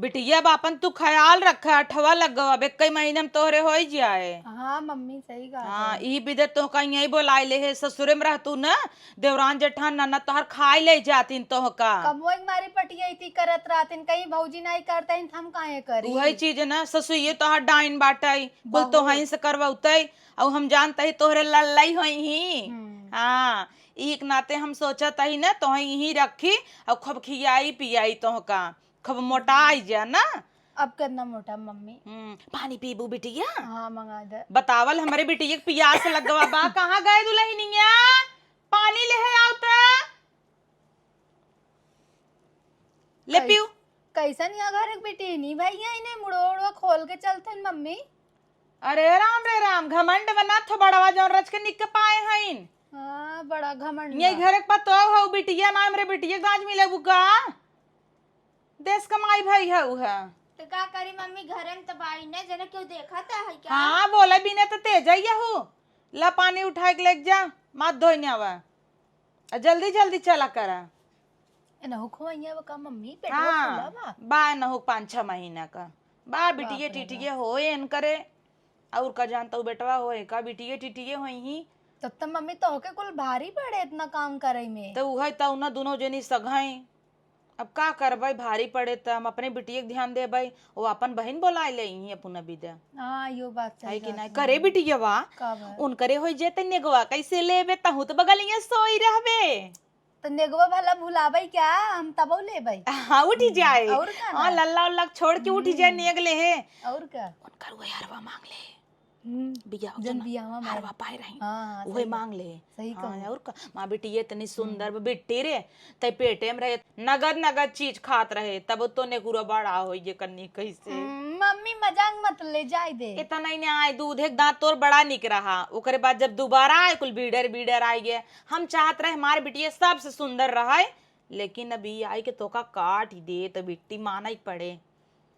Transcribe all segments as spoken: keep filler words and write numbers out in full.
बिटिया, अब आपन तू ख्याल रखा, अठवा लग गवा, अब एक्कई महीना में तोहरे होई जाए। हाँ मम्मी, सही कहा हाँ, तू। ई बिदे तोहका यहीं बोलाए ले है, ससुरे में रहतू न, देवरान जेठान ननद तोहर खाए ले जातिन तोहका। कमोई मारी पटिया इती करत रहतिन, कहीं भौजी नहीं करते हैं, हम काहे करी? उहे चीज न, ससुइये तोहर डाइन बाटई, कुल बहुत। तोहई से करवउतई, अउ हम जानत ही तोहरे लल्लई होइहीं। हम्म। हाँ, ई एक नाते हम सोचत ही न, तोहई यहीं रखी, अउ खूब खियाई पियाई तोहका, खूब मोटाई जा ना। अब कितना मोटा मम्मी? हम्म, पानी पीबू बिटिया? हाँ, मंगा दे। बतावल हमरे बिटिया के पियास लगवा बा। कहाँ गए दुलहिनिया? पानी लेहे आउ त। ले कैस-, पीऊ। कैसन यहाँ घर के बिटिया नहीं भाई, यहाँ इन्हें मुड़ो उड़ो खोल के चलते हैं मम्मी। अरे राम रे राम, घमंड बना थो बड़वा, जौन रच के निक के पाए हईन। हाँ, बड़ा घमंड ये बा। घर के पतोह हऊ बिटिया, ना हमरे बिटिया के दाज मिलेबू का? देश कमाई भई हऊ है। तो का करी मम्मी, घरे में तो बाई ने, जने क्यों देखा था है क्या? हाँ, बोले बिना तो तेज आई हऊ। ला पानी उठाए के लेके जा, माथ धोइने आवा। आ जल्दी जल्दी चला करा। एनहु खोइया बा का मम्मी? पेटवा हाँ, फूला बा? बा एनहु पाँच छह महीना का। बा बिटिये बाप रे टिटिये बाप। होए एनकरे। और का जानता हूँ बेटवा होए का, बिटिये टिटिये होइहीं। तब त मम्मी तोहके कुल भारी पड़े इतना काम करे में। त उहे त उन्हें दुनो जनी सघाई। अब का करबै, भारी पड़े त हम अपने बिटिये के ध्यान देबै। वो अपन बहिन बोलाए ले इहीं अपना बिदा। हाँ, यो बात सही है कि बात नहीं? है। करे बिटियवा, का बात? उनकरे होई जेते नेगवा कैसे लेबे, तहूँ त बगलिया सोई रहबे। त नेगवा भला भुलाबै क्या? हम तबो लेबै। हाँ, उठी हम्म, जाए। और का हाँ, ना? लल्ला उल्ला छोड़ के उठी जाए हम्म। नेग लेहे। और का? उनकर उहे हरवा मांग ले। हम्म, बियाह जन जन बियाहवा में। हरवा पाए रही। हाँ, हाँ, उहे सही बात। मांग ले। सही हाँ, कहू। और का? माँ बिटिये इतनी सुंदर हम्म। बा बिट्टी रे, तै पेटे में रहे, नगद नगद चीज खात रहे, तब तो नेकुरा बड़ा होई जे कन्नी कैसे। हम्म, मम्मी मजाक मत ले, जाए दे। इतना ही ने आए, दूध एक दांत तोर बड़ा निक रहा, ओकरे बाद जब दोबारा आए कुल बीड़र बीड़र आए गए। हम चाहत रहे हमार बिटिये सबसे सुंदर रहे, लेकिन अब ई आई के तोका काट ही दे, तो बिट्टी माना ही पड़े।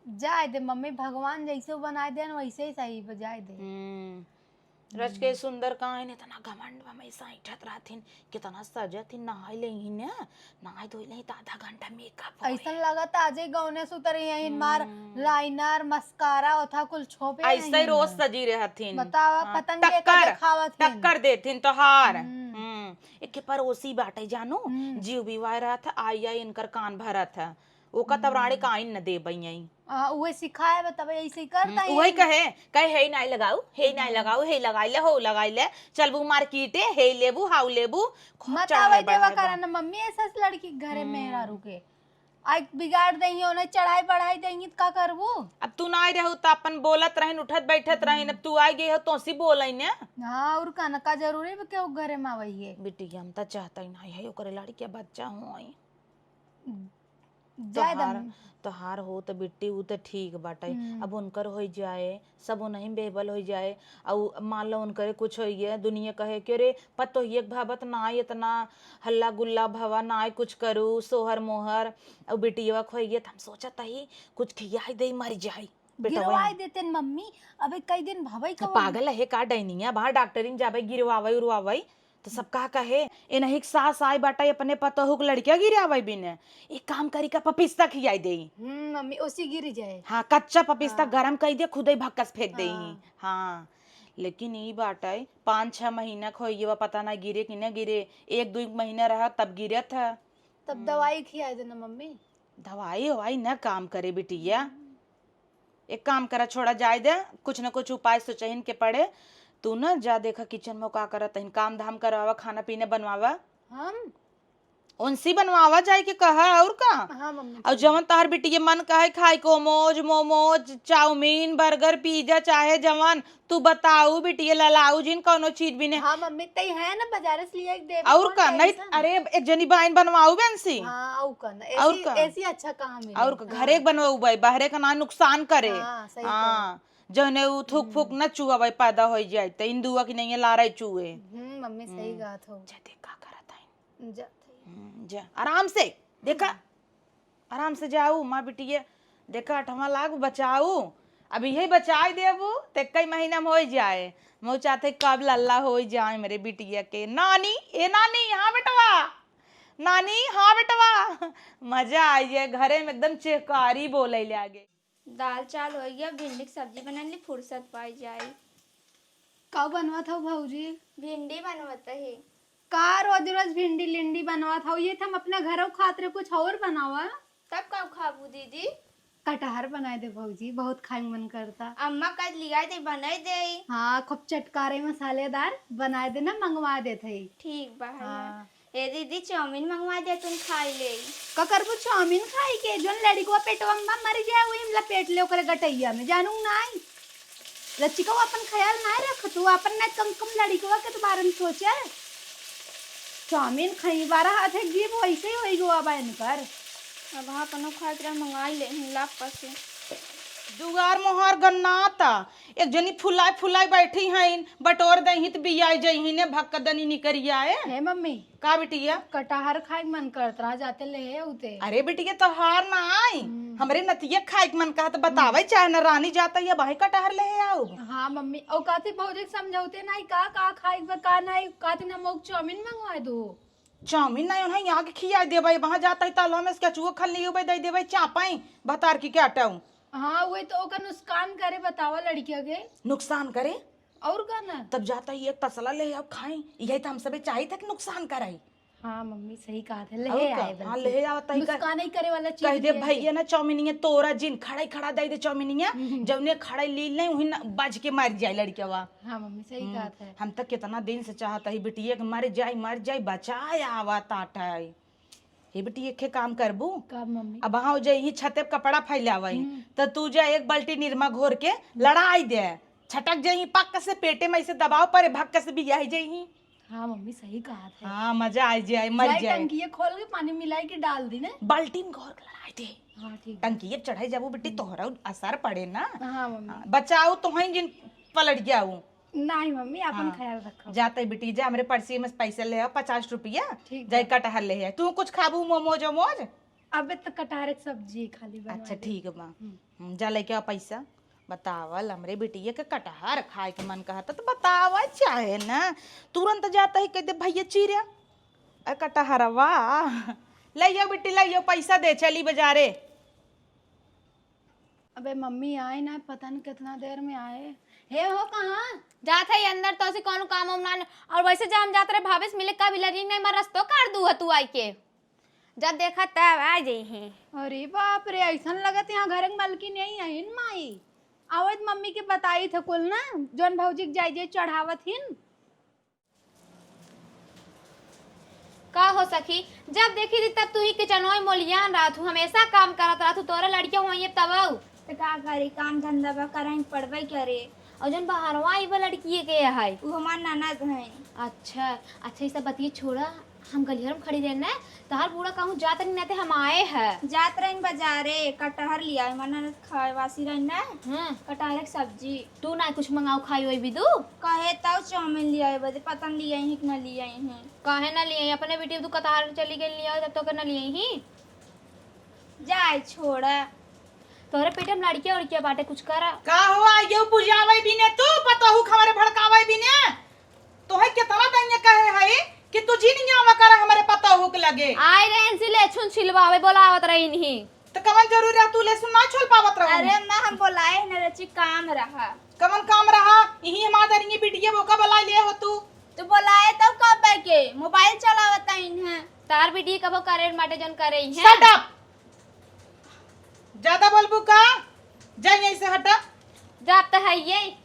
जाए दे मम्मी, भगवान जैसे बनाए देन वैसे ही सही बा, जाए दे। हम्म। रच के हम्म। सुंदर काहे ने इतना घमंड में हमेशा ऐंठत रहथिन, कितना सजत ही, नहाई लेही ने, नहाई धोई लेही त आधा घंटा मेकअप होए। ऐसन लगत आजे गौने सुतरी यही मार हम्म। लाइनर, मस्कारा, ओथा कुल छोपे ऐसे ही रही रोज ना। सजी रहथिन। बतावा, हाँ, पतंग के टक्कर, देखावत हिन। टक्कर देथिन तोहार। हम्म। हम्म। एक पड़ोसी बाटे जानू, हम्म। जीव बिवाए रहत, आई आई इनकर कान भरत है। ओका तब रानी हम्म। काइन न देबई आई। आ, उहे सिखाए बा, तब ऐसे ही करता हम्म, है। उहे कहे, कहे, "हे नाई लगाऊ, हे नाई हम्म। लगाऊ, हे लगाई ले, हो लगाई ले, चलबू मार्केटे, हे लेबू, हाउ लेबू।" खूब मत चढ़ाई आवे देवा बढ़ाई करा बा। न मम्मी, ऐसा लड़की के घरे हम्म। मेहरारू के। आई बिगाड़ देंगी, उन्हें चढ़ाई बढ़ाई देंगी, त का करबू? अब तू ना आई रहू, त अपन बोलत रहिन, उठत बैठत रहिन, अब हम्म। तू आई गई हो, तोसी बोलई ने। हाँ, और का न, का जरूरी बा केहू घरे में आवई है? बिटिया, हम त चाहता ही नहीं है, ओकरे लड़के बच्चा होई। जाए तोहार, दम। तोहार हो त बिट्टी, उ त ठीक बाटे। हम्म। अब उनकर होइ जाए, सब ओनही में बेहबल होइ जाए। अउ मान लो उनकरे कुछ होइ गया, दुनिया कहे कि "अरे, पतोहिए के भावत नाई, इतना हल्ला गुल्ला भवा, नाई कुछ करू, सोहर मोहर।" अउ बिटियवा खोइ गया, त हम सोचत ही कुछ खियाई दे, मर जाई। बेटवा गिरवाई देते न मम्मी, अबे कई दिन भवई तो कवन? पागल है का डैनिया? बाहर डॉक्टरी में जाबे, गिरवावई उरवावई, तो सब का कहे, "ए नहीं, एक सास आई बाटा, अपने पतोहू के लड़किया गिरावई बिने। एक काम करी का, पपिस्ता खियाई देई।" हम्म, मम्मी, ओसी गिरी जाए। हाँ, कच्चा पपिस्ता हाँ। गरम कई दे, खुदे भक्कस फेंक देई। हाँ। हाँ, लेकिन ई बाटे, पाँच छह महीना के होई बा, पता ना गिरे कि ना गिरे। एक दू महीना रहा, तब गिरत है। तब हम्म। दवाई खियाई देना मम्मी। दवाई ववाई न काम करे बिटिया। हम्म। एक काम करा, छोड़ा, जाए दे, कुछ न कुछ उपाय सोचहिन के पड़े। तू न जा, देखा किचन में का करत हइन, काम धाम करवावा, खाना पीना बनवावा। हम? उनसे बनवावा जाए के कहा, और का? हाँ, मम्मी, और ठीक। जवन तोहर बिटिया मन कहे खाए को, मोज, मोमोज, चाउमीन, बर्गर, पिज्जा, चाहे जवन, तू बताऊ बिटिया, ललाऊ जिन कौनो चीज भी नहीं। हाँ, मम्मी, तई है ना, बाजारे से लिए एक देबे, और कौन का? नहीं, tension? अरे, एक जनी बाइन बनवाऊ बेंसी। हाँ, और का ना? और ऐसी, का? ऐसी अच्छा काम है। और का? घरे हाँ। के बनवाऊ बाई, बाहरे का ना नुकसान करे। हाँ, सही हाँ, कहा। जौने उ थूक फूक हम्म। न चुआवे, पैदा हो जाए, त इंदुआ की नहीं लारे चुए। हम्म, मम्मी, सही हम्म। कहा थो। जा देख का करत है। जा। हम्म, जा, आराम से, देखा। हम्म। आराम से जाऊ, माँ बिटिया, देखा, अठवा लाख बचाऊ। अब इहे बचाई देबू, त कई महीना में हो जाए। मैं चाहते कब लल्ला हो जाए मेरे बिटिया के। नानी, ए नानी, हाँ बेटवा। नानी, हाँ बेटवा, मजा आई है, घरे में एकदम चेहकारी बोले लागे। दाल चावल हो गया, भिंडी की सब्जी बना ली, फुर्सत पाई जाई। का बनवत हो भौजी? भिंडी बनवत है। का रोज रोज भिंडी लिंडी बनवत हो? ये तो हम अपने घरों खातिर कुछ और बनावा। तब का खाबू दीदी? कटहर बनाए दे भौजी, बहुत खाए मन करता। अम्मा कद लिया दे, बनाए दे। हाँ, खूब चटकारे मसालेदार बनाए दे ना, मंगवा देत है। ठीक बा, है ना? हाँ। ए दीदी, चाउमीन मंगवा दे, तुम खाई ले। का करबू चाउमीन खाई के? जोन लड़िकवा पेटवा में बा, मर जाए, वही में लपेट ले ओकरे गटैया में, जानू नाई। लचिकवा अपन ख्याल नाई रख तू, अपन ना कम कम लड़िकवा के तो बारे में सोचे। चाउमीन खाई, बारह हाथ है जीभ वैसे ही होई गवा बा इनकर। अब हाँ, कनो खाए के रहा, मंगाई ले, हम लाभ पासे। दुआर मोहार गन्नाता, एक जनी फुलाई फुलाई बैठी हैं, बटोर दही त बियाई जइही ने, भक्कदनी निकरिया ए। हे मम्मी, का बिटिया? कटहर खाए के मन करत रहा, जाते ले हे उते। अरे बिटिया, तोहार ना आई, हम्म। हमरे नतिया खाए के मन कहत बतावे, हम्म। चाहे न रानी जाता या भाई कटहर ले हे आऊ। हाँ मम्मी, और काती भौजी के समझौते नहीं, का का खाए के बा, का नहीं, काती ना मोक चाउमीन मंगवा दो। चाउमीन नहीं उन्हें यहाँ के खिया देबे, वहाँ जाता ही तलवा में से कचुओ खल नहीं उबे दे देबे, चापाई भतार की क्या टाऊ। हाँ, वही तो ओकर नुकसान करे, बतावा लड़किया के। नुकसान करे? और का ना? तब जाता ही एक तसला ले आओ, खाई। यही तो हम सबे चाहित है कि नुकसान कराई। हाँ मम्मी, सही कहा था, ले और का? आए हाँ, बल्कि। ले आवता ही का? नुकसान ही करे वाला चीज कह दे ले आए। भैया ना, चाउमीनिया तोरा जिन खड़ाई खड़ा दे दे चाउमीनिया, हम्म। जौने खड़ाई ली ले, वही ना बज के मार जाए लड़किया। हाँ मम्मी, सही हम्म, कहा था। हम तो कितना दिन से चाहता ही बिटिया के मर जाए, मर जाए, बचाए आवत आटा है। हे बिटिया, एक काम करबू? का मम्मी? अब हाँ, जे ही छते पे कपड़ा फैलावे, हम्म। त तू जा एक बाल्टी निरमा घोर के लड़ाई दे, छटक जाई पक्क से, पेटे में ऐसे दबाव पड़े, भक्क से बियाही जाई। हाँ मम्मी, सही कहा था। हाँ, मजा आई जाए, मर जाए, जाए। टंकी ये खोल के पानी मिलाई के डाल दी ने। बाल्टी में घोर के लड़ाई दे। हाँ, ठीक है। टंकी ये चढ़ाई जाबू बेटी, हम्म। तोहरा असर पड़े ना। हाँ मम्मी। हाँ, बचाऊ तो हैं जिन पलट जाऊ। नहीं मम्मी, अपन हाँ। ख्याल रखो। जाते बेटी, जा हमरे पर्सी में से पैसे ले आ, पचास रुपया, ठीक जाए बा। कटहर ले आ। तू कुछ खाबू मोमोज ओमोज? अबे तो कटहर के सब्जी खाली बनवा अच्छा, दे। ठीक बा। हम्म। हम्म, जा लेके आ पैसा। बतावल, हमरे बिटिया के कटहर खाए के मन कहता तो बतावा चाहे ना, तुरंत जाता ही कह दे, "भैया चीरे, ए कटहरवा, ले आओ बिट्टी, ले आओ, पैसा दे, चली बाजारे।" अबे मम्मी आए ना, पता न कितना देर में आए। हे हो, कहाँ? जात है अंदर, तो से कौनो काम वाम ना। और वैसे जब हम जात रहे भाभी से मिले, कब इलरिंग नहीं, मार रस्तो काट दू है तू आई के। जब देखा तब आ जइहे। अरे बाप रे, ऐसन लगत यहाँ घर के मालकिन यही अहिन माई। आवत मम्मी के बताई थे कुल ना, जौन भौजी के जाई जाई चढ़ावत हिन। का हो सखी, जब देखी थी तब तू ही किचनवा में मोलियान रहत हूँ, हमेशा काम करत रहत हूँ, तोरा लड़किया हुआ ये तब आऊ। तो का करी, काम धंधा बा, करही पड़बे करे। और जौन बाहरवा आई बा लड़किए के है? वो हमार ननद है। अच्छा, अच्छा, ये सब बतिये छोड़ा, हम गलियर में खड़ी रहना है, तोहार बूढ़ा कहूँ जात नहीं नाते हम आए हैं। जात रही बाजारे, कटहर लिया है, हमार ननद खाए वासी रही ना। हाँ। कटहर के सब्जी। तू ना कुछ मंगाओ खाई वही भी तू? कहे तब चाउमीन लिया है बदे, पता नहीं लिया है कि ना लिया है। काहे ना लिया है? अपने बेटी तू कटहर चली गई लिया, जब तो के ना लिया ही। जाए छोड़ा। तोहरे पेटे में लड़किया उड़किया बाटे, कुछ करा। का हुआ? ये पुजावे बिने तू, पतोहू के हमरे भड़कावे बिने। तोहे कितना दैया कहे है कि तू जिन आवा कर हमरे पतोहू के लगे। आए रहे इनसे लेछुन छिलवावे, बोलावत रही नहीं। तो कवन जरूरी रहा तू लेछुन ना छोल पावत रहू? अरे अम्मा, हम बोलाए न रची, काम रहा। कवन काम रहा? यही हमार दरिये बिटिया बोका बोला ले हो तू। तू बोलाए तो कब के? मोबाइल चलावत है इन्हें। तार बिटिया कबो करे माटे जौन करे ही है। Shut up! ज्यादा बोलबू का? जा यहीं से हटा। जात तो है ये।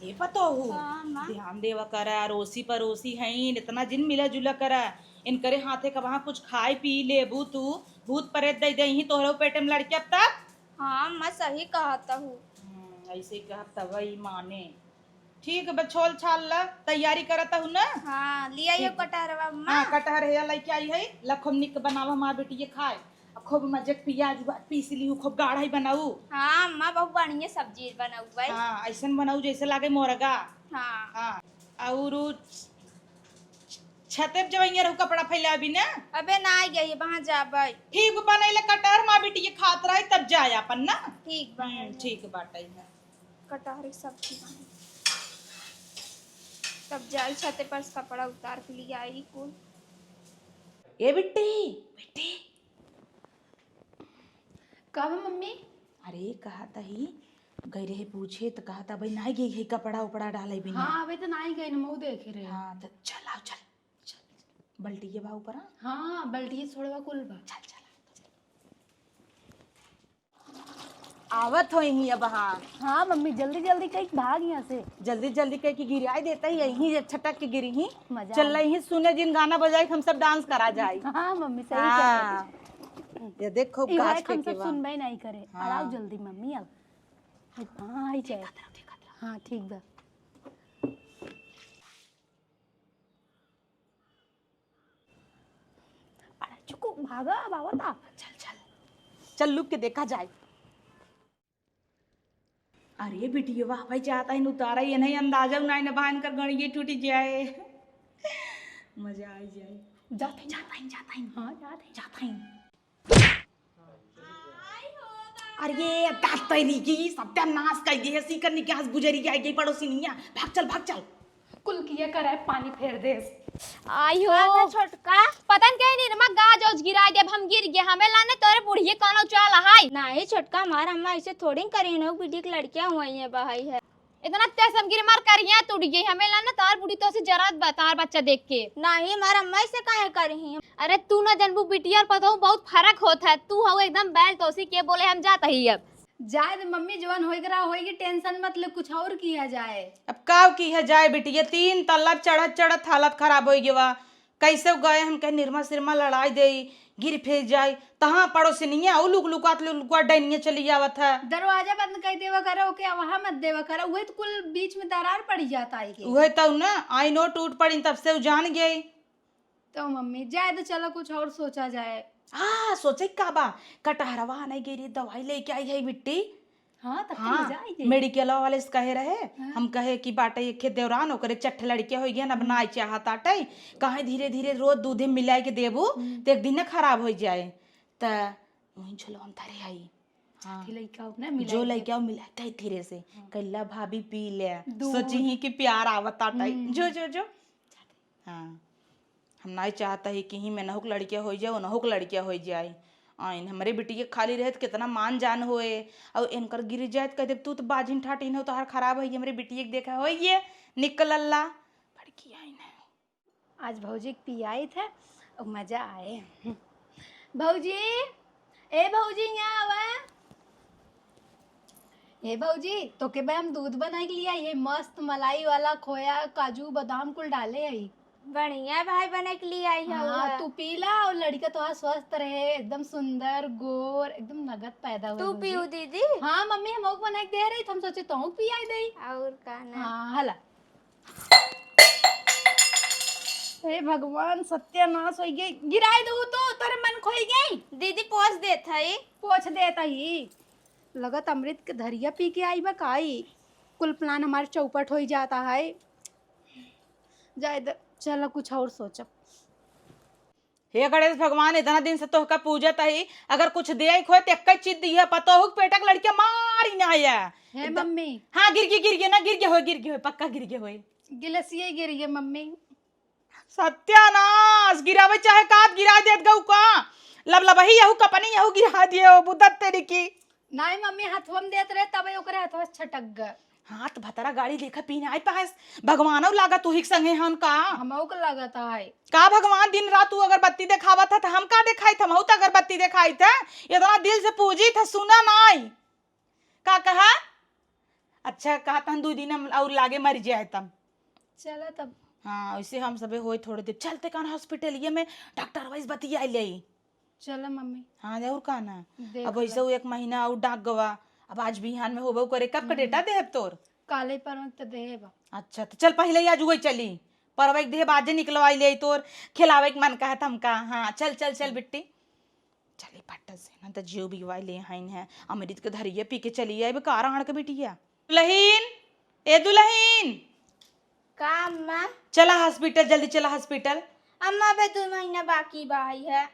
ये पतोहू, हाँ, माँ। ध्यान देवा करा, अड़ोसी पड़ोसी हईन, इतना जिन मिला जुला करा। इनकरे हाथे का वहाँ कुछ खाए पी लेबू तू, भूत प्रेत दे दे ही तोहरे पेटे में लड़के अब तक। हाँ, मैं सही कहत हूँ। हम्म, ऐसे ही कहत तब ई माने। ठीक बा, छोल छाल ला, तैयारी करत हूँ ना। हाँ, लिया ये ठीक। कटहरवा, अम्मा। हाँ, कटहर है, लइके आई है, ला खूब निक बनावा, माँ बेटी ये खाए। आ खूब मजे के पियाज उआज पीस ली, खूब गाढ़ा ही बनाऊ। हाँ, अम्मा, बहुत बढ़िया सब्जी बनाऊ भाई। हाँ, ऐसन बनाऊ जैसे लागे मोरगा। हाँ। हाँ, और उ छ-, छते पे जवैया रहू, कपड़ा फैलाबी ना। अबे ना आई गई, वहाँ जाबै। ठीक बा, बनैले कटहर, माँ बेटी ये खात रहे, तब जाए अपन ना। ठीक बा, हम्म, है। ठीक बाटे है। कटहर के सब्जी बनी। तब जाई छते पर से कपड़ा उतार के लियाई कुल। ए बिट्टी, बिट्टी। का बा मम्मी? अरे, कहत ही, गई रहे पूछे त कहत, "भाई, नाई गई है कपड़ा उपड़ा डाले बिना।" हाँ, अबे तो नाई गई न, मऊ देखे रहे। हाँ, तो चल, आओ, चल, चल। बल्टिये बा ऊपर, हाँ? हाँ, बल्टिये छोड़वा कुल बा। चल, चल, चल। आवत हो यहीं अब, हाँ। हाँ मम्मी, जल्दी जल्दी कई भाग यहाँ से। जल्दी जल्दी कई कि गिराई देता ही, यहीं जे छटक के गिरी ही। मजा चल आ रही ही, सुने जिन गाना बजाई, हम सब डांस करा जाई। हाँ मम्मी, सही हाँ। कह रही। ये देखो, ई गाछ भाई हम फेंके सब बा। सुनबे नहीं करे। हाँ। अड़ाओ जल्दी मम्मी अब। हाँ, आई जाए। देखत रहो, देखत रहो। हाँ, ठीक बा। अरे चुकु, भागा, अब आवता। चल, चल। चल, लुक के देखा जाए। अरे बिटिया, वाह भाई, जाता ही उतारा, ये नहीं अंदाजा, उनाई न बहान कर गणिये टूट जाए। मजा आ जाए। जाता ही, जाता ही, जाता ही। हाँ, जाता ही। जाता ही। अरे, दातरी की सत्यानाश कर दी है, सीकर ने क्या गुजरी गई, गई पड़ोसिनिया। भाग चल, भाग चल। कुल किया करे पानी फेर देस। आई हो। का बा छोटका? पता न कहीं निरमा गाज ओज गिराई देब, हम गिर गए, हमें लाने तोरे बुढ़िए कौनो चाल हाय। नाही छोटका, हमार अम्मा ऐसे थोड़ी करी, नौ बिटिया के लड़कियां हुई है, बहाई है। इतना तेज हम गिर मार करिया टूट गई, हमें लाने तोर बुढ़ी तो से जरात बा, तोर बच्चा देख के। नाही, हमार अम्मा ऐसे काहे करी हैं? अरे तू ना जनबू, बिटिया और पतोहू बहुत फर्क होत है, तू हऊ एकदम बैल तोसी के बोले हम जात ही अब। जाए दे मम्मी, जवन होई करा होई की टेंशन मत ले, कुछ और किया जाए। अब काव किया जाए बिटिया, तीन तल्ला चढ़त चढ़त हालत खराब होई गवा। कैसे गए हम कहे निरमा सिरमा लड़ाई देई, गिर फेर जाई, तहाँ पड़ोसिनिया उ लुक लुकात लुक लुकात डैनिया चली आवत है। दरवाजा बंद कर देवा करो, ओके वहाँ मत देवा करो, उहे तो कुल बीच में दरार पड़ी जाता है के। उहे तो ना, आई नो टूट पड़ी तब से उ जान गई। तो मम्मी जाए तो चलो कुछ और सोचा जाए। आ, सोचे का बा, कटहरवा नहीं गई रही, दवाई लेके आई है बिट्टी। हाँ, तब तो हाँ, मजा आई जाई। मेडिकलवा वाले से कहे रहे, हाँ। हम कहे कि बाटे एक खे देवरान, ओकरे चट्ठ लड़के हो गए, अब हम्म। ना चाहत आटे, कहे धीरे धीरे रोज दूधे मिलाए के देबू, हम्म। तो एक दिन खराब हो जाए। त वहीं झोलवा में धरे आई। हाँ। साथी लइका हो ना, जो मिलाई लइका हो मिला के धीरे से, हाँ। कल्ला भाभी पी ले, दूध। सोची ही कि प्यार आवत आटे। हम्म। जो, जो, जो। हाँ। हम नाई चाहता ही कि ही में नहुक लड़किया होइ जाए, नहुक लड़किया होइ जाए। आइन, हमरे बिटिया खाली रहे त कितना मान जान होए, और इनकर गिर जाए त कह देब, "तू तो बाजिन ठाटिन हो, तोहार खराब है, हमरे बिटिया के देखा होए, ये निकलल्ला।" बड़की आइन है। आज भौजी के पियाई थे, और मजा आए। भौजी, ए भौजी, यहाँ आवा। ए भौजी, तोके बे हम दूध बनाई के लिए आई है, मस्त मलाई वाला खोया, काजू, बादाम कुल डाले है। बढ़िया भाई बने के लिए आई है हाँ, हुआ। तू पी ला और लड़का तोहार स्वस्थ रहे, एकदम सुंदर, गोर, एकदम नगद पैदा हुए तू भौजी। पीऊ दीदी? हाँ मम्मी, हम ओक बनाई के दे रही, तो हम सोचे तोहू पियाई दई। और का ना? हाँ, हला। हे भगवान, सत्यानाश होइ गई। गिराई दू तो, तोरे मन खोई गई। दीदी पोछ देत हई। पोछ देत हई। लगत अमृत के धरिया पी के आई बा काई। कुल प्लान हमार चौपट होइ जाता है। जाए द, चलो कुछ और सोचब। हे गणेश भगवान, इतना दिन से तोहका पूजत हई, अगर कुछ देई खोए त एक्कै चीज दिहे, पतोहू के पेटक लड़के मारी ना आया। हे एकदम मम्मी। हाँ, गिर गे, गिर गे ना, गिर गे होए, गिर गे होए, पक्का गिर गे होए। गिलसिए गिर गे मम्मी। सत्यानाश, गिरावे चाहे कात गिरा देत गऊ का? लबलबही यहू कपनी यहू गिरा दिए हो, बुदत तेरी की। नाई मम्मी, हथवा में देत रहे, तबे ओकरे हथवा से छटक ग। हाथ भतरा गाड़ी लेखा पीने आई पास। भगवानौ लागत तू ही के संगे हन का? हमहू के लागत है। का भगवान दिन रात तू अगरबत्ती देखावत है, त हम का देखाइत? हमहू त अगरबत्ती देखाइत है। इतना दिल से पूजी था, सुना नाई। का कहा? अच्छा, कहा तहन दू दिन हम और लागे मर जाए तब। चला तब। हाँ, वैसे हम सबे होई थोड़े देर। चलते कान हॉस्पिटलिया में डॉक्टर वैसे बतिया ले। चला मम्मी। हाँ, और का ना? देख अब वैसे ले। वो एक महीना और डाक गवा। अब आज बिहान में होबो करे। कब का हम्म। डेटा देहब तोर? काले परवा त देहब। अच्छा, तो चल पहले ही आज वही चली। परवा एक देहब आजे निकलवाई ले तोर। खिलावे के मन कहा था हमका। हाँ, चल, चल, चल बिट्टी। चली फट से, ना त जियो बिगवाई ले हाइन है। अमृत के धरिया पी के चली आइब का राहड़ के बिटिया। दुलहिन, ए दुलहिन। का अम्मा? चला हॉस्पिटल, जल्दी चला हॉस्पिटल। अम्मा, अबे दो महीना बाकी बा, आई है।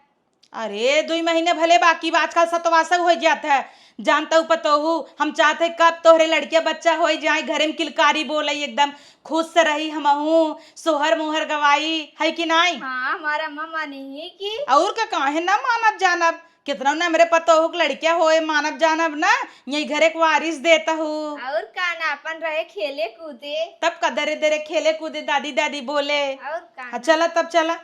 अरे, दुई महीने भले बाकी बा, आजकल सतवासक होइ जात है। जानत हू पतोहू, हम चाहत है कब तोहरे लड़किया बच्चा होइ जाए, घरे में किलकारी बोले, एकदम खुश से रही हमहू, सोहर मोहर गवाई, है कि नाई? हाँ, हमार अम्मा मानी ही कि। और का, काहे ना मानब जानब, कितना ना हमरे पतोहू के लड़किया होए, मानब जानब ना, यही घरे के वारिस देत हू। और का ना, अपन रहे खेले कूदे। तब का दरे दरे खेले कूदे, दादी दादी बोले। और का हाँ, ना। चला तब चला।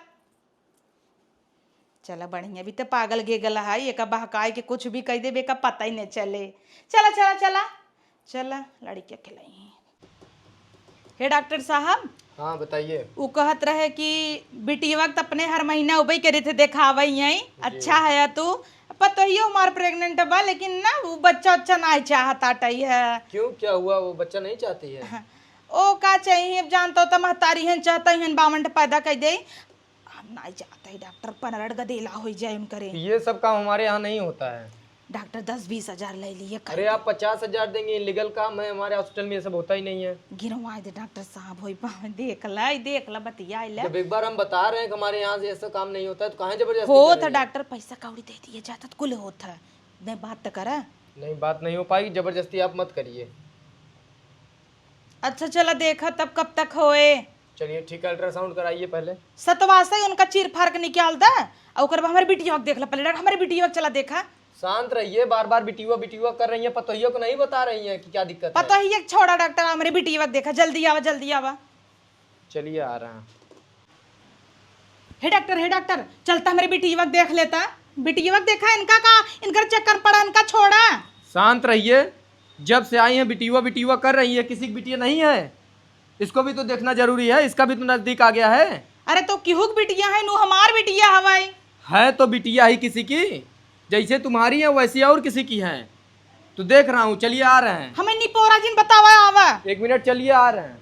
चला बढ़िया, अभी तो पागल गेगल है, एका बहकाए के कुछ भी कह देबे, एका पता ही नहीं चले। चला, चला, चला, चला, लड़किया खिलाई। हे डॉक्टर साहब, हाँ, बताइए। उ कहत रहे कि बिटिया वक्त अपने हर महीना उबई करे थे, देखावे यहीं। जी। अच्छा है तू, पतोहियो हमार प्रेग्नेंट बा, लेकिन ना वो बच्चा उच्चा ना चाहत आटई है। क्यों, क्या हुआ, वो बच्चा नहीं चाहती है? हाँ। ओ का चाहिए, अब जानता हो तो महतारी हन, चाहता ही हन बावंट पैदा कर दे। हम नाई चाहते हैं डॉक्टर, पनरड़ गदेला हो जाए उनकरे। ये सब काम हमारे यहाँ नहीं होता है। डॉक्टर दस बीस हजार ले लिए अरे, आप पचास हजार देंगे, इलीगल काम है, हमारे हॉस्पिटल में ये सब होता ही नहीं है। गिरवा दे डॉक्टर साहब, होई पा, देख ला, देख ला, बतिया ले। जब एक बार हम बता रहे हैं कि हमारे यहाँ से ऐसा काम नहीं होता है, तो काहे जबरदस्ती हो कर तो रही है? डॉक्टर पैसा कौड़ी दे दिए जाता तो कुल होता है। नहीं, बात तो करा। नहीं, बात नहीं हो पाएगी, जबरदस्ती आप मत करिए। अच्छा, चला देखा तब कब तक होए। चलिए ठीक है, अल्ट्रासाउंड कराइए पहले। सतवासा ही उनका चीर फाड़ के निकाल दा, और ओकर बाद हमारे बिटिया के देख ला पहले, डॉक्टर, हमारे बिटिया के चला देखा। शांत रहिए, बार बार बिटिया बिटिया कर रही हैं, पतोहिया को नहीं बता रही हैं कि क्या दिक्कत है। पतोहिया के छोड़ा डॉक्टर, हमारे बिटिया के देखा, जल्दी आवा, जल्दी आवा। चलिए आ रहे हैं। हे डॉक्टर, हे डॉक्टर, चलता हमारे बिटिया के देख लेता। बिटिया के देखा, इनका का, इनकर चक्कर पड़ा, इनका छोड़ा। शांत रहिए, जब से आई हैं बिटिया बिटिया कर रही है, किसी की बिटिया नहीं है? इसको भी तो देखना जरूरी है, इसका भी तो नजदीक आ गया है। अरे तो केहू के बिटिया है, नू हमार बिटिया हवाई। है तो बिटिया ही किसी की, जैसे तुम्हारी है वैसी और किसी की है, तो देख रहा हूँ, चलिए आ रहे हैं। हमें निपोरा जिन बतावा आवा। एक मिनट, चलिए आ रहे हैं।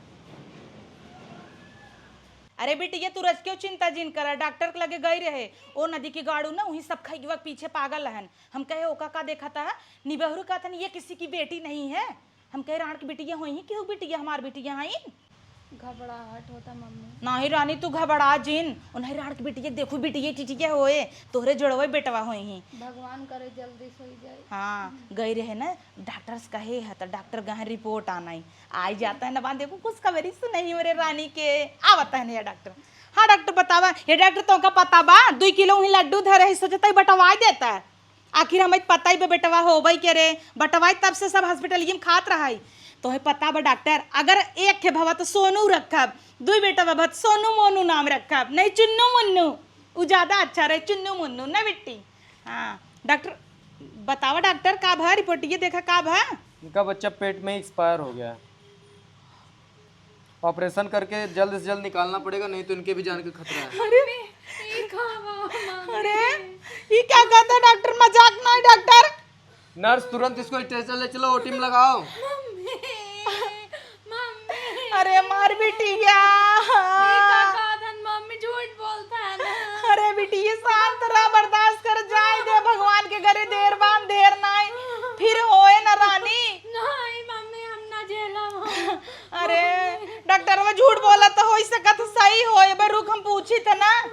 अरे बिटिया, तू रच क्यों चिंता जिन करा, डॉक्टर के लगे गई रहे, ओ नदी की गाड़ू ना, वही सब खैगवा के पीछे पागल हन। हम कहे, "ओका का देखा था?" निबहरू कहतन, "ये किसी की बेटी नहीं है।" हम कहे, "राण की बिटिया होई ही, केहू बिटिया, हमार बिटिया हईन?" घबराहट होता मम्मी। नाही रानी, तू घबरा जिन। ओ नाही राण की बिटिया, देखू बिटिया टिटिया होए, तोहरे जोड़वे बेटवा होई ही। भगवान करे जल्दी सोई जाए। हाँ, गई रहे ना, डॉक्टर से कहे है तो डॉक्टर गए रिपोर्ट आनाई। आई जाता है ना बात, देखो खुशखबरी सुनाई मेरे रानी के। आवता है ना डॉक्टर। हाँ डॉक्टर बतावा, ये डॉक्टर तोका पता बा, दुई किलो वही लड्डू धरे है, सोचता ही बटवाई देता है। आखिर हमें पता ही बे बेटवा होबे के रे, बटवाई तब से सब हॉस्पिटल में खात रहा है। तोहे पता बा डॉक्टर, अगर एक के भवा तो सोनू रखब, दुई बेटा बा तो सोनू मोनू नाम रखब, नहीं चुन्नू मुन्नू, उ ज्यादा अच्छा रहे, चुन्नू मुन्नू ना बिट्टी। हाँ डॉक्टर, बतावा डॉक्टर का भा, रिपोर्टिये देखा का भा। इनका बच्चा पेट में एक्सपायर हो गया है। ऑपरेशन करके जल्द से जल्द निकालना पड़ेगा, नहीं तो इनके भी जान के खतरा है। अरे, ई का बा, मम्मी? अरे, ई क्या कहता डॉक्टर? मजाक ना है डॉक्टर। नर्स, तुरंत इसको स्ट्रेचर ले चलो, ओटी में लगाओ। मम्मी, मम्मी। अरे मार बिटिया। ई का कहतन मम्मी, झूठ बोलता है ना। अरे बिटिया शांत रहा, बर्दाश्त कर, जाए दे, भगवान के घरे देर बान देर नाई, फिर होए ना रानी। नहीं मम्मी, हम ना झेलब। अरे, डॉक्टरवा झूठ बोला तो होई सकत सही होए, बे रुक हम पूछी थे ना।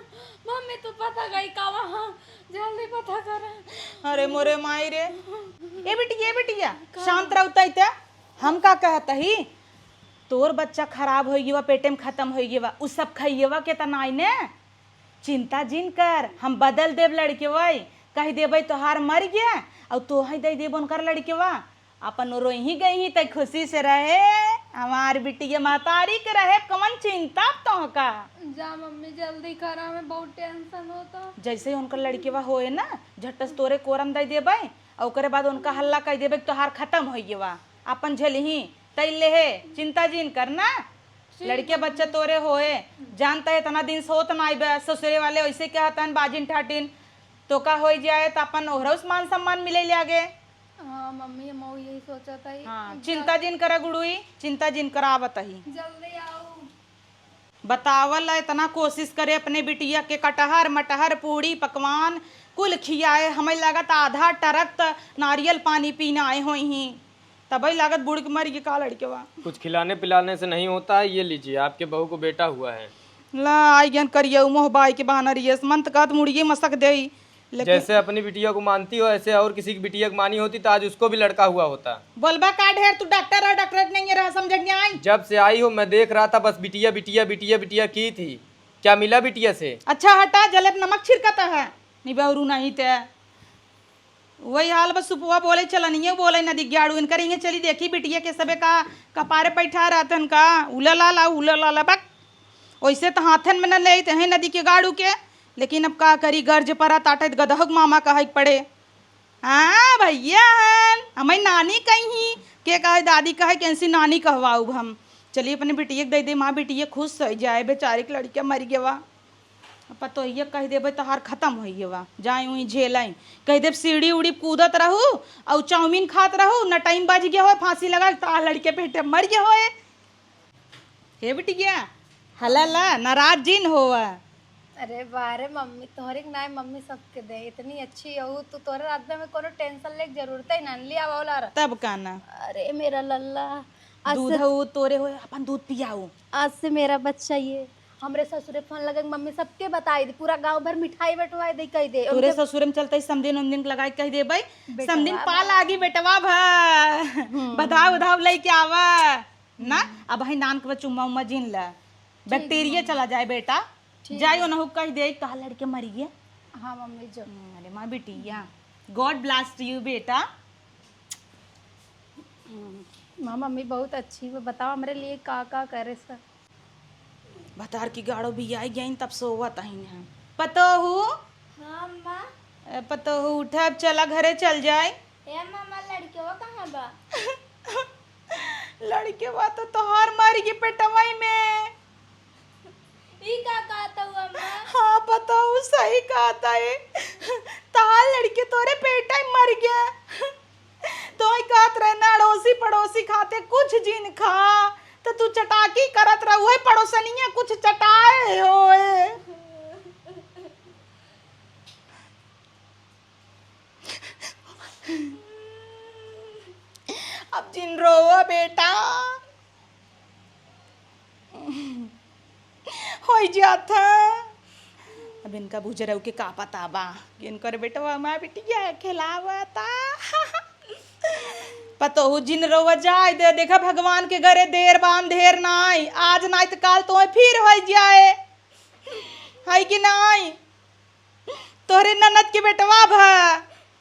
मम्मी, तू पता गई का वहाँ? जल्दी पता कर। अरे मोरे माई रे। ए बिटिया, ए बिटिया, का? शांत रह उतई ते। हम का कहत ही? तोर बच्चा खराब होई गवा, पेटे में खत्म होई गवा, उ सब खइयवा के त नाई ने? चिंता जिन कर, हम बदल देब लड़केवा, कह देबे तोहार मर गया, और तोहे दे देब उनकर लड़केवा। अपन रोही गई ही त खुशी से रहे, हमार बिटिया महतारी के रहे, कवन चिंता अब तोहका। जा मम्मी, जल्दी करा, हमें बहुत टेंशन होता। जैसे ही उनकर लड़केवा होए ना, झट्ट से तोरे कोरम दे देबे, और ओकरे बाद उनका हल्ला कह देबे कि तोहार खत्म होई गवा, अपन झेलही, तैले है, चिंता जिन कर ना। ठीक लड़के है। बच्चा तोरे होए, जानता है इतना दिन से होत ना आइबे, ससुरे वाले ऐसे कहतन बाजिन ठाटिन, तो का होई जाए, तो अपन ओहरौ से मान सम्मान मिले लागे। हाँ मम्मी, हम यही सोचत हई। हाँ, कि चिंता जिन करा गुड़ुई, चिंता जिन करा, आवत ही। जल्दी आओ। बतावल इतना कोशिश करे अपने बिटिया के, कटहर मटहर पूड़ी पकवान कुल खियाए, हमें लागत आधा ट्रक त नारियल पानी पीना आए होई ही। तबई लागत बूड़ के मर गई का लड़केवा। कुछ खिलाने पिलाने से नहीं होता है, ये लीजिए आपके बहू को बेटा हुआ है। ला आई गन करिया मोह बाई के बानर ये मन त कहत मुड़िए मसक देई। लेकिन जैसे अपनी बिटिया को मानती हो, ऐसे और किसी की बिटिया को मानी होती तो आज उसको भी लड़का हुआ होता। बोलबा का ढेर, तू डॉक्टर है, डॉक्टरेट नहीं है, रहा समझ नहीं आई। जब से आई हो मैं देख रहा था बस बिटिया, बिटिया, बिटिया, बिटिया की थी। क्या मिला बिटिया से? अच्छा हटा, जले पे नमक छिड़कता है, निबहरू नहीं ते। वही हाल बस सुपुआ बोले चलनिए बोले नदी ग्याड़ू, इनकर इहे चली देखी बिटिया के सबे का कपारे बैठा रहतन का, उला ला ला, उला ला ला, बक। वैसे तो हाथन में न लेत हैं नदी के गाड़ू के, लेकिन अब का करी, गर्ज परा ताटे त गदहक मामा कहे के पड़े। हाँ भैया हन, हमें नानी कही, के कहे दादी कहे, कैसी नानी कहवाऊ हम। चलिए अपने बिटिया के दे दे, माँ बिटिया खुश हो जाए, बेचारी के लड़का मर गवा। अब पतोहिया कह देबे तोहार खत्म हो गवा, जाए वहीं झेलाई। कह देब सीढ़ी उड़ी कूदत रहू और चाउमीन खात रहू, न टाइम बज गया हो, फांसी लगा के तोहार लड़के पेटे मर गया होए। हे बिटिया, हला ला, नाराज जिन होवा। अरे बारे मम्मी, तोहरे के नाय मम्मी सबके दे, इतनी अच्छी हो तू, तोरे रात में कोनो टेंशन लेके जरूरत ही ना लिया वाला रह। तब का ना। अरे मेरा लल्ला, आज दूध से हो तोरे हो, अपन दूध पियाऊ। आज से मेरा बच्चा ये, हमरे ससुरे फोन लगे, मम्मी सबके बताई दे, पूरा गांव भर मिठाई बंटवाई दे, कह दे तोरे उनके ससुरे में चलते ही समदिन उमदिन लगाई कह दे भाई, बेटवा समदिन पा बा। लागी बेटवा भा। हम्म। बधाव उधाव लेके आवा। ना, हम्म। अब भाई नान के चुम्मा उम्मा जिन ला, ठीक बैक्टीरिया मम्मी। चला जाए बेटा। ठीक जाए है। उनहु कह दे कहा लड़के मरिए। हाँ मम्मी जो। हम्म, अरे माँ बिटिया, God bless you बेटा। हम्म, माँ मम्मी बहुत अच्छी हो, बताओ हमरे लिए का का करे सर। भतार की गाड़ो भी आई गई तब सोवत आइन है। पतोहू। हाँ अम्मा। ए, पतोहू उठा, अब चला घरे चल जाए। ए अम्मा, हमार लड़कवा कहाँ बा? लड़कवा तो तोहार मर गई पेटवाई में। ई का कहत हऊ अम्मा? हाँ पतोहू, सही कहत है, तोहार लड़के तोरे पेटा ही मर गया। तो ही कहत रहे ना, अड़ोसी पड़ोसी खाते कुछ जिन खा, तो तू चटाकी करत रह, वही पड़ोसनिया कुछ चटाए होए। अब जिन रोवा बेटा, होई जात है। अब इनका बुजरऊ के का पता बा कि इनकर बेटवा माँ बिटिया खेलावता। पतोहू जिन रोवा जाए दे, देखा भगवान के घरे देर बान ढेर नाई, आज नाई त काल तोहे फिर होई जाए, है कि नाई? तोहरे ननद के बेटवा भा।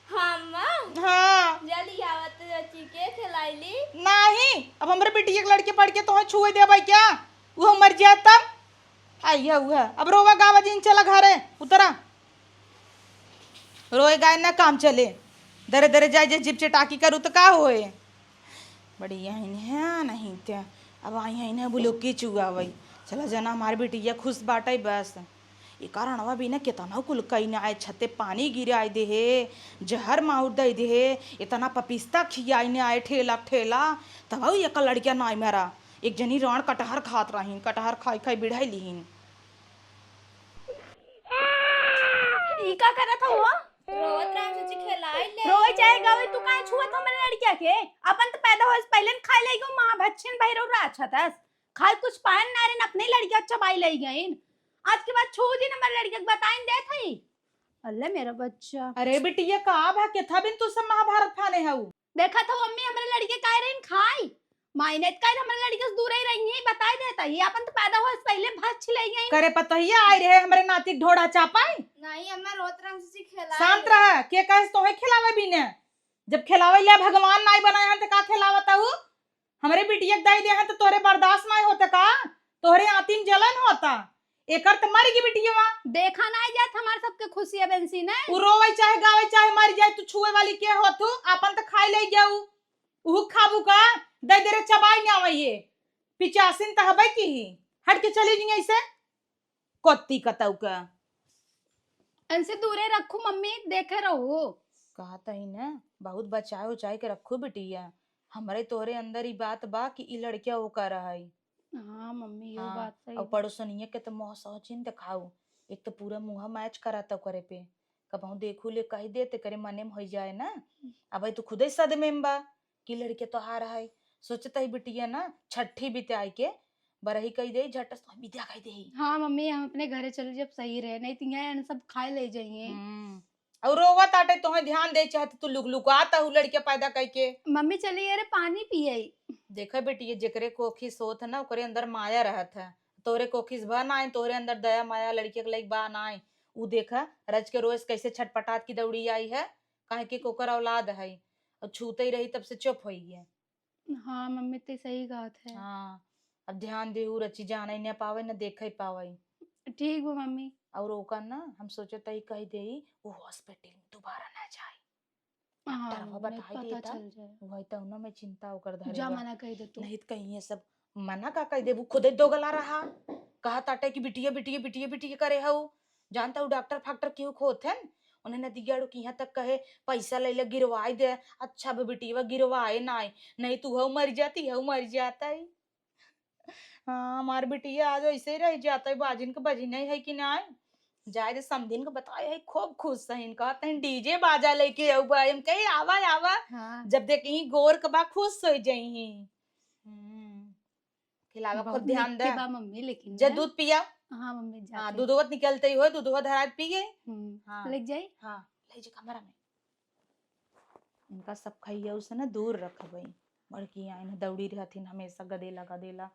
हाँ अम्मा। हाँ। जल्दी आवत चाची के खिलाई ली। नाही, अब हमरे बिटिया के लड़के पड़ के तोहे छुए देबै क्या? वो मर जाए तब। आई है, वो है। अब रोवा गावा जिन, चला घरे, उतरा। रोए गाए ना काम चले। दरे दरे जाए जे जिप चटाकी करू त का होए? बड़ी यहीं है नहीं ते। अब आई है इन्हें बुलुकी चुआवई। चला जना हमार बिटिया खुश बाटे बस। ई कारणवा भी ना कितना कुल कई ना आए, छते पानी गिराई दे हे, जहर माहुर दे दे हे, इतना पपिस्ता खियाई ने आए ठेला ठेला, तब एक लड़किया नाई मरा। एक जनी राण कटहर खात रहीन, कटहर खाई खाई बिढ़ाई लिहीन। ई का करत हऊ हो? रोवत राम चाची खेलाई ले। रोवे चाहे गावे, तू काहे छुअत हमरे लड़किया के? अपन त पैदा होए से पहिले न खाए ले गो माँ भच्छिन भैरव राछतस। खाए कुछ पान ना रे, अपने लड़किया चबाई ले गईन। आज के बाद छू जी न हमरे लड़किया के बताइन देत हई। अल्ले मेरा बच्चा। अरे बिटिया का भा केथा बिन तू सब महाभारत फाने हऊ? देखत हो अम्मी, हमरे लड़के काहे रहीन खाई? माई ने काहे हमरे लड़के से दूर ही रही है, बताई देता ही। अपन त पैदा होए से पहिले भस छिलाई गई। करे पतोहिया आई रहे हमरे नाती ढोढ़ा चापाई। नहीं अम्मा, रोत रंग से खेला शांत ले। रह, के कहे से तोहे खिलावे बिने? जब खिलावे ले भगवान नाई बनाए हन त का खिलावत हऊ? हमरे बिटिया के दाई दे हन त तोहरे बर्दाश्त नाई होत का? तोहरे आती में जलन होता। एकर त मर गई बिटिया। देखा नाई जात हमार सबके खुशिया बेंसी ने। उ रोवे चाहे गावे चाहे मर जाए, तू छुए वाली के होत हू? आपन त खाए ले गऊ। उहु खाबू का? दे दे रे चबाई ना आवे ये। पिचासिन त हबे की ही। हट के चली जी ऐसे। कत्ती कतऊ का। इनसे दूरे रखू मम्मी, देखे रहू। कहत ही ना, बहुत बचाए उचाए के रखू बिटिया। हमरे तोहरे अंदर ई बात बा कि ई लड़किया ओकर है। हाँ मम्मी, यो हाँ, बात सही और बा। पड़ोसनिया के तो मुँह सहचिन देखाऊ, एक तो पूरा मुँह मैच करत ओकरे पे। कबहू देखू ले कही दे, तेकरे मने में होई जाए ना। अब तू खुदे सदमे में बा कि लड़के तोहार है। सोचत ही बिटिया ना, छठी बिताई के बरही कही दे, झट से बिद्या कही दे। हाँ मम्मी, हम अपने घरे चल जब सही रहे, नहीं तो यहाँ सब खाए ले जाइए। हम्म, और रोवत आटे, तोहे ध्यान दे चाहत, तू लुकलुकात हऊ लड़के पैदा कइके। मम्मी चली, अरे पानी पियई। देखा बेटी, ये जेकरे कोखिस होत है ना, ओकरे अंदर माया रहत है। तोहरे कोखिस बा नाई, तोहरे अंदर दया माया लड़के के लायक बा नाई। उ देखा, रज के रोज कैसे छटपटात की दौड़ी आई है, काहे कि ओकर औलाद है। और छूते ही रही, तब से चुप होई है। हाँ मम्मी, ते सही कहत है। हाँ, अब ध्यान देहू, रची जाने न पावे, न देखे पावे। ठीक बा मम्मी। और ओका ना, हम सोचत हई कह देई, वो हॉस्पिटल में दोबारा ना जाए। हाँ डॉक्टरवा मम्मी, बताई पता देता, चल जाए। वही तो ना में चिंता ओकर धरे जा बा। मना कह दे तू। नहीं तो कहीं ये सब मना का कह देबू, खुदे दोगला रहा। कहा ताटे कि बिटिया, बिटिया, बिटिया, बिटिया करे हऊ। जानता हूँ डॉक्टर फाक्टर केहू खोत है, उन्हें नदिया की यहाँ तक कहे, पैसा ले ले गिरवाई दे। अच्छा बे बिटिया गिरवाए नाई, नहीं तू हऊ मर जाती, हऊ मर जाता ही। हाँ, हमार बिटिया आज ऐसे ही रह जाता है, बाजिन के बजिन है कि नाई। जाए दे, समधिन के बताए है, खूब खुश हईन, कहत हईन, "डीजे बाजा लेके आऊ बा।" हम कही, "आवा, आवा।" हाँ। जब देखी गोर के बा, खुश हो जइही। हम्म। खिलावा, बहुत खूब ध्यान निक के दे। बा मम्मी, लेकिन जे ना। दूध पिया। हाँ मम्मी, हाँ, जाते। दूधवा निकलते ही हो, दूधवा धरात पी गई। हम्म, हाँ। ले जाई? हाँ, ले जी कमरा में। इनका सब खइया से ना दूर रखबई। बड़की आइन दौड़ी रहथिन हमेशा, "गदेला, गदेला,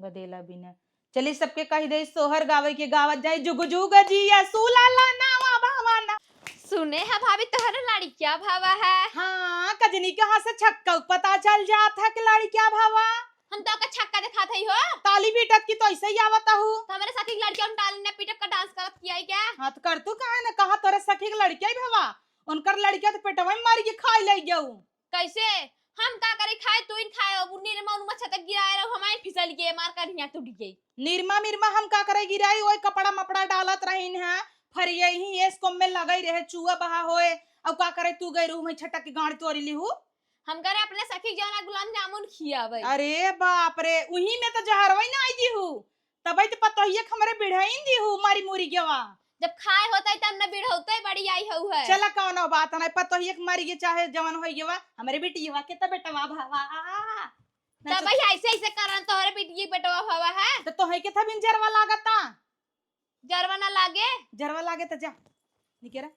गदेला बिना।" चली सबके कह दे, सोहर गावे के गावत जाई, "जुग जुग जिया सुलाला नावा भावाना।" सुने है भाभी, तोहरे लड़किया भावा है? हाँ, कजनी के हाथ से छक्का पता चल जात है कि लड़किया भावा। हम तो ओका छक्का दिखात हई हो। ताली पीटत की तो ऐसे ही आवत हऊ। तो हमारे साथी के लड़किया हम ताली न पीटत का डांस करत की आई क्या? हाँ, तो कर तू काहे न कहा, तोरे सखी के लड़किया ही भावा। उनकर लड़किया तो पेटवा में मारी के खाए ले गऊ। कैसे? हम का करे खाए, तू इन खाए, अब निरमा उनमा छटक गिराए रहो, हमारे फिसल गए, मार कर हियाँ टूट गई। निरमा मिरमा हम का करे गिराई, ओए कपड़ा मपड़ा डालत रहीन है, फरियही एस कोम में लगई रहे, चुआ बहा होए, अब का करे तू गई रहू, मैं छटक के गांड तोरी लिहू। हम करे अपने सखी जौना गुलाब जामुन खियावे। अरे बाप रे, उही में तो जहरवा ही ना आई दिहू। तबई तो पतोहिया के हमरे बिढ़ाइन दिहू, मारी मुरी गेवा। जब खाए होतई तब न बिढ़ौतई बड़ी आई हऊ है। चला कौनो बात नहीं, पतोहिया के मारी गे चाहे जवन होई गेवा, हमरे बिटिया के तो बेटवा भावा। ना तब तो भाई ऐसे ऐसे करन तोहरे बिटिया के बेटवा भावा है। तो तोहे के था बिन जरवा लागता। जरवा ना लागे। जरवा लागे तो जा, निकेरा।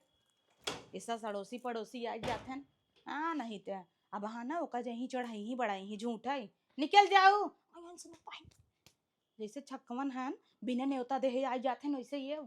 ऐसा सड़ोसी पड़ोसी आ जात हन। हाँ, नहीं तो अब हाँ ना, ओका जहीं चढ़ाई ही बढ़ाई ही झूठ है। निकल जाऊ। अयन सुन पैंट। जैसे छक्कवन हन, बिना नेवता देहे आ जात हन, वैसे ये।